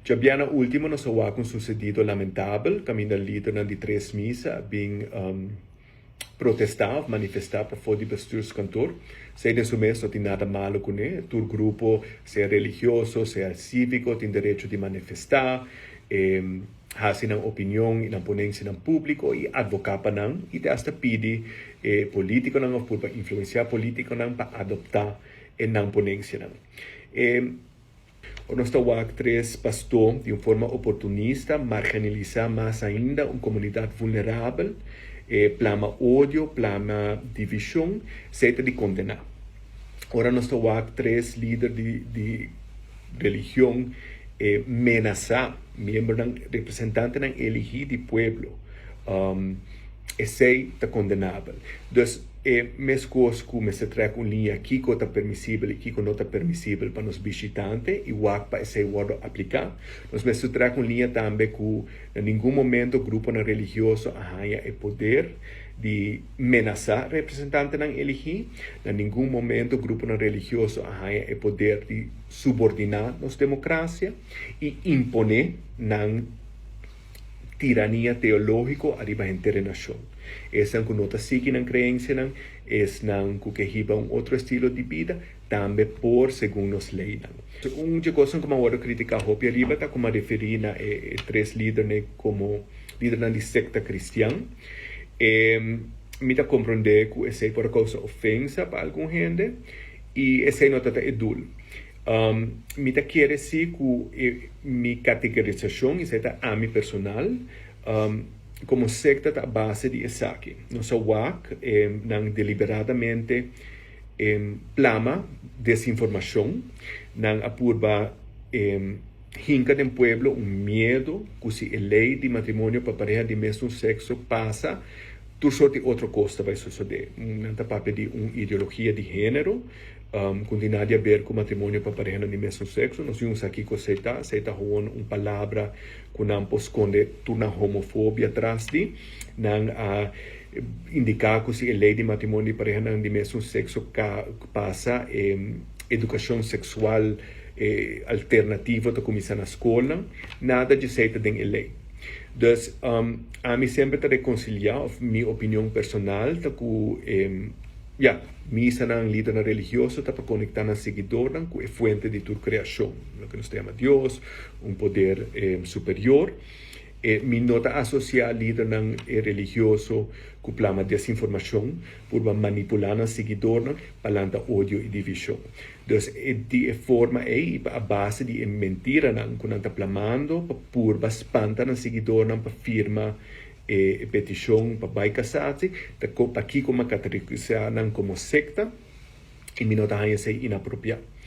Djabièrnè último nos a wak un susedido lamentabel kaminda lidernan di tres misa a bin protestá òf manifestá pafó di bestuurskantoor. Esei den su mes no tin nada malu kuné. Tur grupo, sea religioso, sea síviko, tin derecho di manifestá, hasi nan opinion i nan ponensianan públiko i advoká pa nan i te asta pidi e polítikonan òf purba influensiá polítikonan pa adoptá e nan ponensianan. Ora nos ta wak tres pastó di un forma oportunista marginalisá mas ainda un komunidat vulnerabel, e plama odio, plama divishon, esei ta di kondená. Ora nos ta wak tres lider di di religion e menasá miembronan, representantenan eligí di pueblo, esei ta kondenabel. Dus e meskos ku mester trek un liña kiko ta permisibel i kiko no ta permisibel pa nos bishitante i wak pa esei wòrdu apliká. Nos mester trek un liña tambe ku na ningun momento gruponan religioso a haña e poder di menasá representantenan eligí, na ningun momento gruponan religioso a haña e poder di subordiná nos demokrasia i imponé nan tirania teológiko ariba henter e nashon. Esnan ku no ta sigui nan kreensianan, esnan ku ke hiba un otro estilo di bida, tambe por segun nos leinan. Un dje kosnan ku mi a wòrdu kritiká hopi ariba ta ku mi a referí na e tres lidernan komo lidernan di sekta kristian. E mi ta komprondé ku esei por a kousa ofensa pa algun hende i esei no ta ta e dul. Mi ta kere si ku e mi kategorisashon, esei ta ami personal, komo sekta ta a base di esaki. Nos a wak nan deliberadamente plama desinformashon, nan a purba hinka den pueblo un miedo ku si e lei di matrimonio pa pareha di mesun sekso pasa, tur sort di otro kos ta bai sosodé. Nan ta papia di un ideologia di género ku no tin nada di aber ku matrimonio pa parehanan di mesun sekso. Nos yun sa kiko esei ta. Esei ta howon un palabra ku nan por skonde tur nan homofobia tras di. Nan a indiká ku si e lei di matrimonio di parehanan di mesun sekso pasa, e edukashon seksual alternativo ta kuminsá na skolnan. Nada dje esei ta den e lei. Dus, ami semper ta rekonsiliá, òf mi opinion personal ta ku, ya, misanan, lidernan religioso ta pa konektá nan siguidornan ku e fuente di tur kreashon, loke nos ta yama Dios, un poder superior. E mi no ta asosiá lidernan religioso ku plama desinformashon, purba manipulá nan siguidornan pa lanta odio i divishon. Dus e di e forma ei i pa a base di e mentiranan ku nan ta plamando pa purba spanta nan siguidornan pa firma e petishon pa bai kasatsi, ta pakiko mi a kategorisá nan komo sekta i mi no ta haña esei inapropiá.